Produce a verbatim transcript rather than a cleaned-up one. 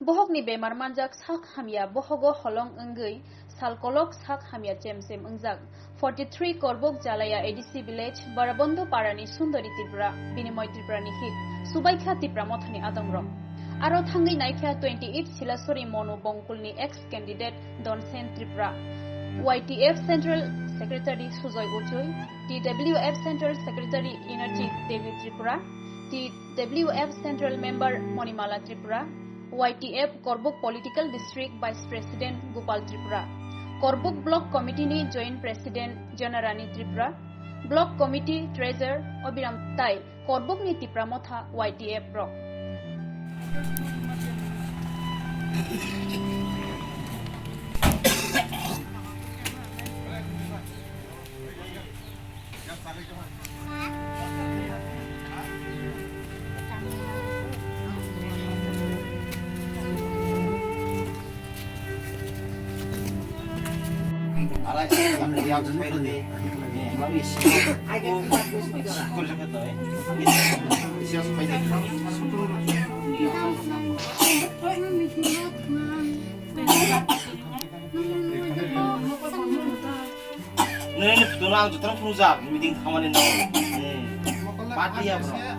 Bohokni bemar manjak sak hamya bohogo holong wngwi sal kolok sak hamya chem chem wngjak. Forty three Korbok Jalaya A D C village Barabondho Parani Sundari Tripura, Binimoy Tripurani hit, subaikha Tipra Mothani adongrok. Aro thangwi naikha twenty eight Silasori Monu Bongkulni ex candidate Donsen Tripura, Y T F Central Secretary Sujoy Uchui, T W F Central Secretary Energy Devi Tripura, T W F Central Member Monimala Tripura, Y T F Korbok Political District Vice President Gopal Tripura, Korbok Block Committee ni Joint President Janarani Tripura, Block Committee Treasurer Obiram tai Korbok ni Tipra Motha Y T F rok. Nini putuna ang jotono phunukjak, meeting thangamani no. Party ya bro.